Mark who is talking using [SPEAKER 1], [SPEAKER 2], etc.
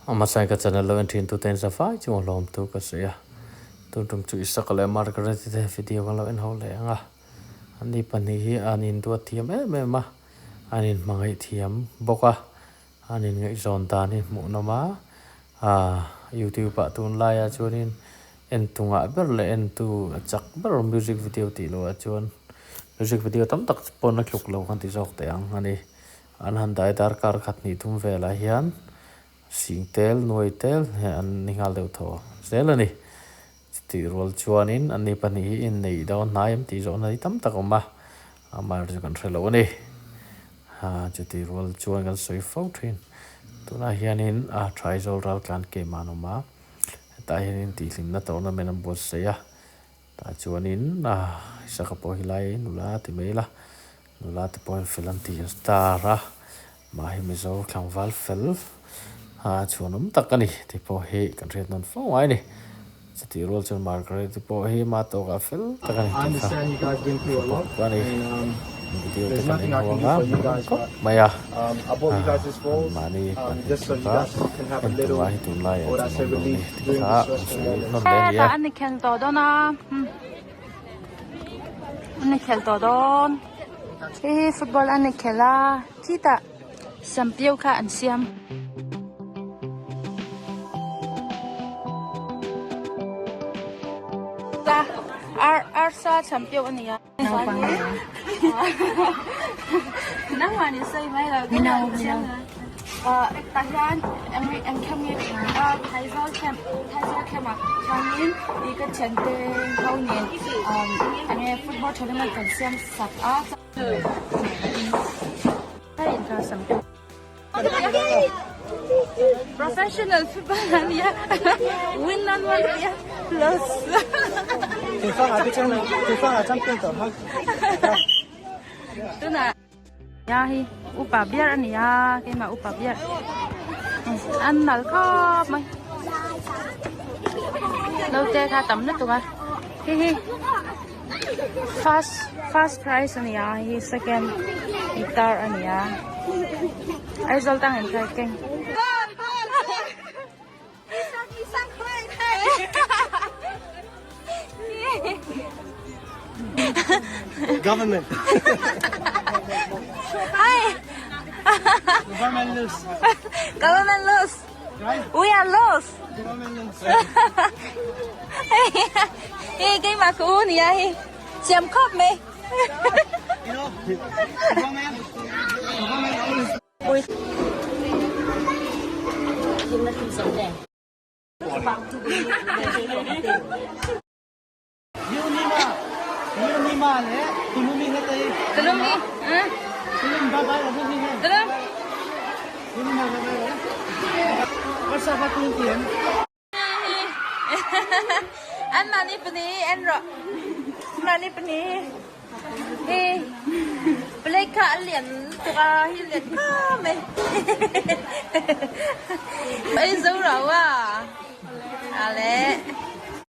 [SPEAKER 1] Amah ka channel lo en thin tute in zafai chu a hlawm tu ka sawi a, tun tum chu Isaka leh Margaret te video kan lo en ho leh ang a, an ni pahnih hi an induat thiam em em a, an inhmangaih thiam bawk a, an inngaihzawn dan hi hmuhnawm a, aah youtube ah tunlaiah chuanin en tu ngah ber leh en tu a chak ber music video tih loh ah chuan music video tam tak pawn a tluk lo kan ti zawk teh ang a ni. An han dai darkar khat hnih thum velah hian sing tel, nuai tel he an ni nghal deuh thaw zel a ni. Chutih rual chuanin an ni pahnih hi inneih dawn hnai em tih zawhna hi tam tak a awm a, amaherawhchu kan hre lo a ni. Ha chutih rual chuan kan sawi fo thin. Tunah hianin a Thaizawl raltlan kem an awm a, hetah hianin tihhlimna tournament an buatsaih a, tah chuanin a Isaka pawh hi lai nula ti mai ila. Nula te pawhin fel an ti a star a, mah hi Mizo tlangval fel a chhuanawm tak a ni tih pawh hi kan hriat nawn fo ngai a ni. Chutih rual chuan Margaret-i pawh hi ma tawkah fel tak a ni tih kha hre bawk a ni. Video te kan en huang a, hmuhnawm khawp mai a, anmahni pahnih tluk a en tumah hi tunlaiah chuan awm lo a ni tih kha an sawi nawn leh a ni a.
[SPEAKER 2] An inkhel tawh dawn hei hi football an inkhel a khitah sampiau kha an siam. Ar arsa champion a ni a. Tah hian eng khem nge Thaizawl camp Thaizawl camp ah chuanin ih ka thiante ho nen enge football tournament kan siam sak a. Professional football a nia win on one tia plus. Tunah. Ya hi upa biar a ni a keimah upa biar an nal khawp mai naute kha tam lutuk a hi hi first first prize a ni a hi second guitar a ni a Aizawl tang in try keng.
[SPEAKER 3] Government.
[SPEAKER 2] Hi.
[SPEAKER 3] Government lose.
[SPEAKER 2] Government lose.
[SPEAKER 3] Right?
[SPEAKER 2] We are lost.
[SPEAKER 3] Government lose.
[SPEAKER 2] Hey, cái mà cũ nè hi. Chiam khop mày.
[SPEAKER 3] You know, government, government always
[SPEAKER 2] Tulum Tulum. An mahni pahnih en rawh. Mahni pahnih. Hi plate kha a lian tuk a hi lian kham mai. Ei zo rau a. Ale.